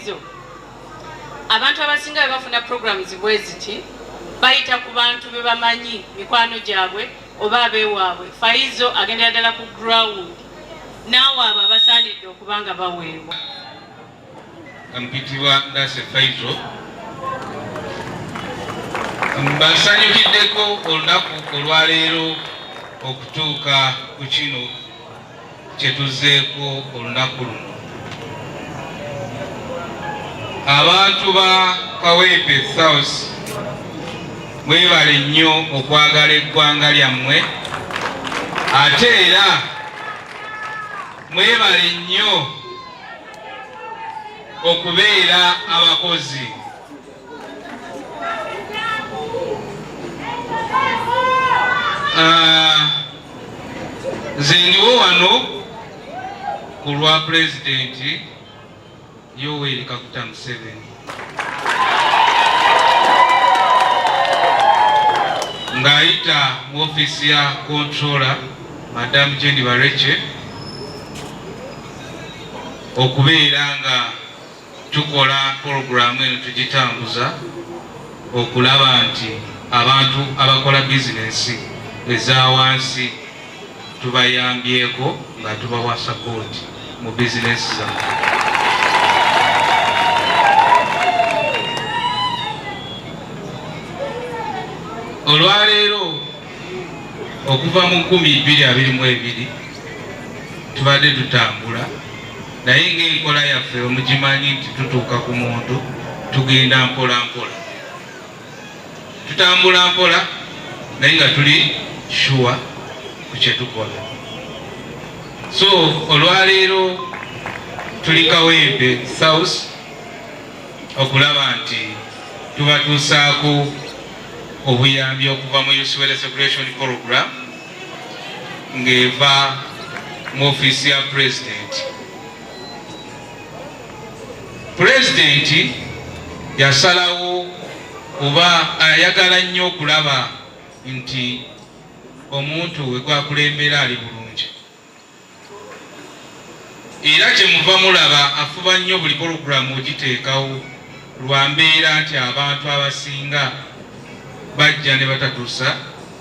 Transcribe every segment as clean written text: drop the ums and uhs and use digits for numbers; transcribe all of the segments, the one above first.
Faizo. Abantu abasinga bwe bafuna programs bwe ziti bayita ku bantu be bamanyi, mikwano gyabwe oba abeewaabwe. Faizo agendera ddala ku ground naawe abo abasaanidde okuba nga baweebwa. Mpitibwa Ndase Faizo, mbasanyukiddeko olunaku olwaleero okutuuka ku kino kye tuzzeeko olunaku luno. Abantu ba Kawempe South, mwebale nnyo okwagala eggwanga lyammwe, ate era mwebale nnyo okubeera abakozi. Nze ndiwo wano ku lwa Pulezidenti Yoweri Kaguta Museveni ng'ayita mu ofiisi ya controller Madam Jenny Barekye okubeera nga tukola pulogulaamu eno, tugitambuza okulaba nti abantu abakola bizinensi eza wansi tubayambyeko nga tubawa sapooti mu bizinensi zaabwe. Olwaleero okuva mu 2022 tubadde tutambula, naye ng'enkola yaffe omugimanyi nti tutuuka ku muntu tugenda mpola mpola, tutambula mpola naye nga tuli sure ku kye tukola. So olwaleero tuli Kawempe South okulaba nti tubatuusaako obuyambi okuva mu Youth Wealth Creation Program ng'eva mu ofiisi ya Pulezidenti. Pulezidenti yasalawo kuba ayagala nnyo okulaba nti omuntu we gwakulembera ali bulungi, era kyemuva mulaba afuba nnyo buli pulogulaamu ogiteekawo lwa mbeera nti abantu abasinga bajja ne batatuusa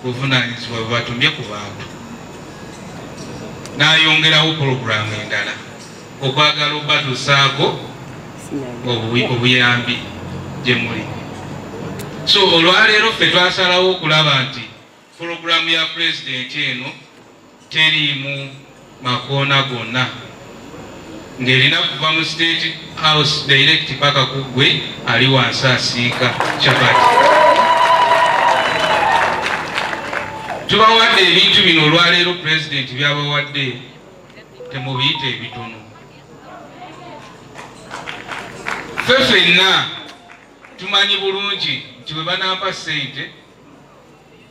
buvunaanyizibwa bwe batumye ku bantu, n'ayongerawo pulogulaamu endala okwagala obatuusaako obuyambi gye muli. So olwaleero ffe twasalawo okulaba nti pulogulaamu ya Pulezidenti eno teriimu makoona gonna, ng'erina kuva mu State House direct paka ku ggwe ali wansi asiika chapati. Tubawadde ebintu bino olwaleero, Pulezidenti byabawadde temubiyita ebitono. Ffe ffenna tumanyi bulungi nti bwe banampa ssente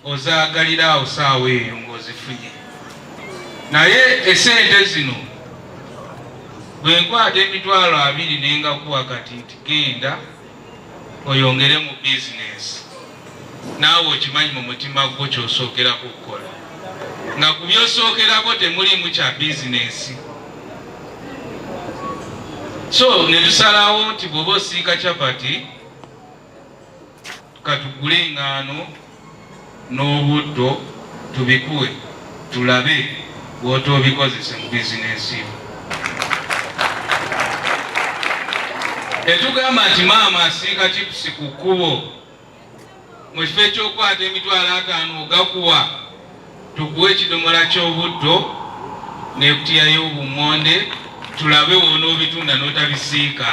ozaagalira awo saawa eyo ng'ozifunye, naye esente zino bwe nkwata 20,000 ne ngakuwa kati nti genda oyongere mu bizinensi, naawe okimanyi mu mutima gwo ky'osookerako okukola, nga ku by'osookerako temuliimu kya bizinensi. So ne tusalawo nti bw'oba osiika chapati, katugule eŋŋaano n'obutto tubikuwe tulabe bw'otoobikozese mu bizinensi yo. Tetugamba nti maama asiika chipusi ku kkubo, mu kifo eky'okukwata 50,000 ogakuwa, tukuwe ekidomola ky'obutto n'ekutiya y'obummonde tulabe w'onoobitunda n'otabisiika.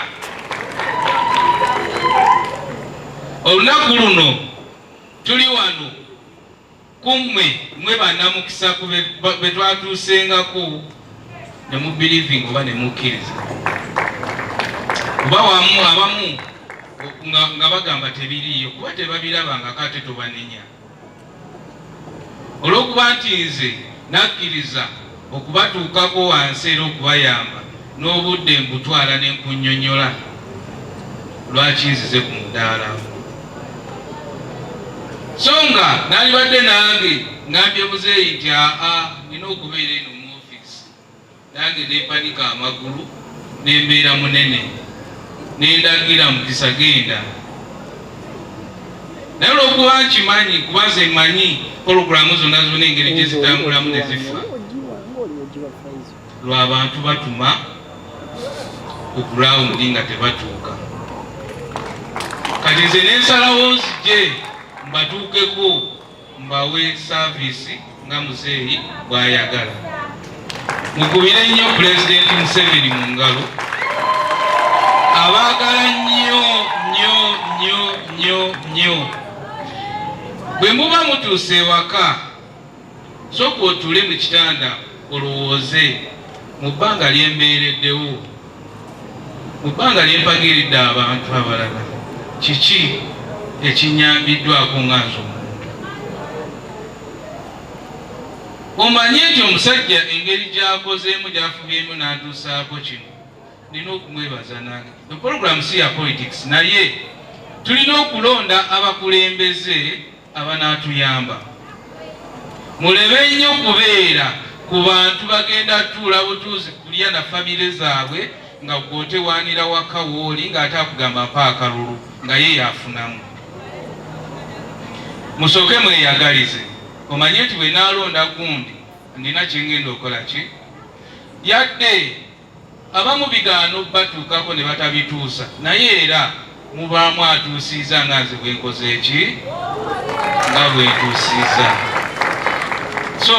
Olunaku luno tuli wano ku mmwe, mmwe bannamukisa ku be twatuusengako ne mu believing oba ne mukkiriza, kuba wamu abamu nga bagamba tebiriiyo kuba tebabirabangako, ate tobanenya olw'okuba nti nze nakkiriza okubatuukako wansi era okubayamba n'obudde mbutwala ne nkunnyonnyola lwaki nzize ku mudaala. So nga nalibadde nange ngambye muzeeyi nti aa, nina okubeera eno mu ofiisi, nange nempanika amagulu nembeera munene. Nendagira Mukisa genda, naye olwokuba nkimanyi, kuba nze mmanyi pologulaamu zonna zonna engeri gye zitambulamu ne zifa, lw'abantu batuma ku ground nga tebatuuka. Kati nze nensalawo nzije mbatuukeko, mbawe service nga muzeeyi bw'ayagala. Mukubire nnyo Pulezidenti Museveni mu ngalo, abaagala nnyo nnyo nnyo nnyo nnyo. Bwe muba mutuuse ewaka, sooka otuule mu kitanda olowooze mu bbanga lyembeereddewo, mu bbanga lyempagiridde abantu abalala, kiki ekinyambiddwako nga nze omuntu. Omanye nti omusajja engeri gy'akozeemu, gy'afubyemu n'antuusaako kino, nina okumwebaza. Nange epologulamu si ya politics, naye tulina okulonda abakulembeze abanaatuyamba. Mulebe nnyo kubeera ku bantu bagenda tuula butuuzi kulya na famire zaabwe, nga gwotewaanira waka wooli ng'ate akugamba mpa akalulu nga ye yafunamu. Musooke mweyagalize, omanye nti bwe naalonda gundi nina kyengenda okukola ki. Yadde abamu bigaano batuukako ne batabituusa, naye era mubaamu atuusiiza nga nze bwenkoze eki, nga bwentuusiiza. So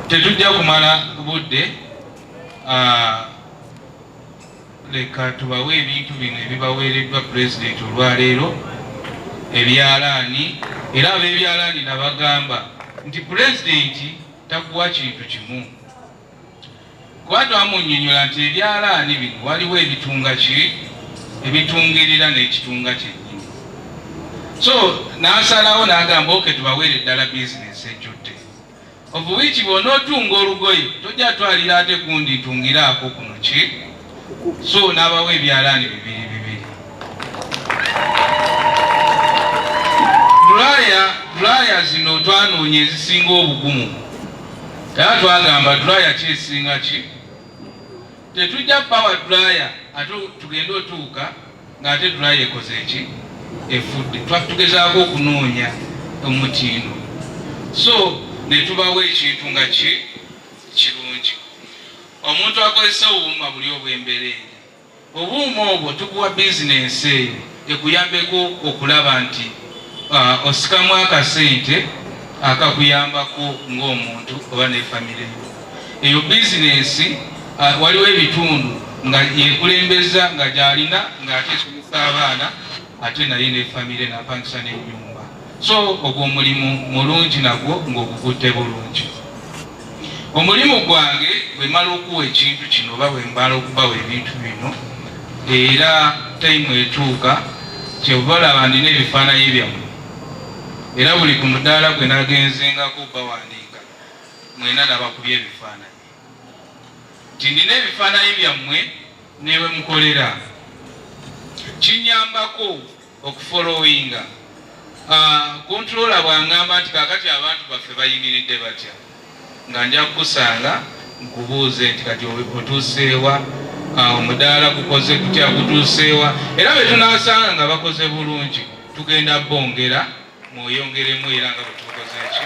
tetujja kumala budde, leka tubawe ebintu bino ebibaweereddwa pulezidenti olwaleero, ebyalaani. Era ab'ebyalaani nabagamba nti pulezidenti takuwa kintu kimu, kuba twamunnyonnyola nti ebyalaani bino waliwo ebitunga ki, ebitungirira n'ekitunga kyennyini. So n'asalawo n'agamba, okay, tubaweere ddala bizinesi ejjudde, of which bw'onootunga olugoye tojja twalira ate gundi ntungiraako kuno ki. So n'abawa ebyalaani bibiri bibiri. Dryer, dryer zino twanoonya ezisinga obugumu, era twagamba dryer ki esinga ki, tetujja power dryer ate tugende otuuka ng'ate dryer ekoze eki, efudde. Tugezaako okunoonya omutindo, so ne tubawa ekintu nga ki kirungi. Omuntu akozesa obuuma buli obw'embereere, obuuma obwo tukuwa bizinensi eyo ekuyambeko okulaba nti osikamu akasente akakuyambako ng'omuntu oba ne famire yo. Eyo bizinensi waliwo ebitundu nga yekulembeza nga gyalina, ng'ate esomesa abaana, ate naye ne famire n'apangisa n'ennyumba. So ogwo omulimu mulungi nagwo ng'ogukutte bulungi. Omulimu gwange bwe mala okuwa ekintu kino oba bwe mbala okubawa ebintu bino, era tayimu etuuka kyeva olaba ndina ebifaananyi byammwe, era buli ku mudaala gwe nagenzengako bawandiika mwena nabakubye ebifaananyi, nti ndina ebifaananyi byammwe newe mukolera. Kinyambako okufollowinga controller bw'angamba nti kaakati abantu baffe bayimiridde batya, nga nja kukusanga nkubuuze nti kati otuuseewa, omudaala gukoze kutya, gutuuseewa. Era bwe tunaasanga nga bakoze bulungi, tugenda bongera mweyongeremu, era nga bwe tukoze eki.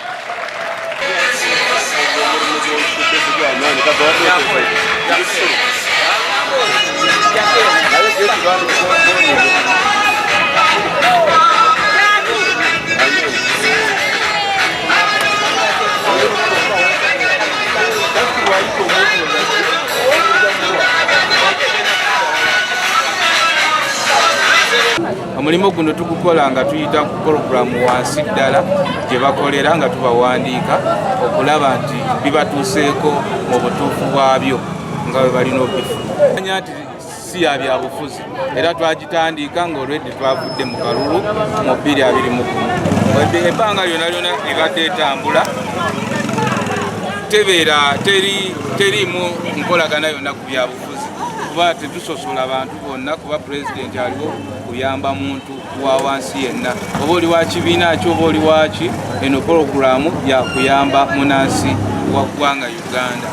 Omulimu guno tugukola nga tuyita ku pologulamu wansi ddala gye bakolera, nga tubawandiika okulaba nti bibatuuseeko mu butuufu bwabyo nga bwe balina okubifuna, nti si ya byabufuzi. Era twagitandika ng'olwedde twavudde mu kalulu mu 2021. Ebbanga lyonna lyonna ebadde etambula, tebeera teriimu nkolagana yonna ku byabufuzi, kuba tetusosola bantu bonna, kuba pulezidenti aliwo kuyamba muntu wa wansi yenna, oba oli wa kibiina ki oba oli waki. Eno pologulaamu yakuyamba munansi wa ggwanga Uganda.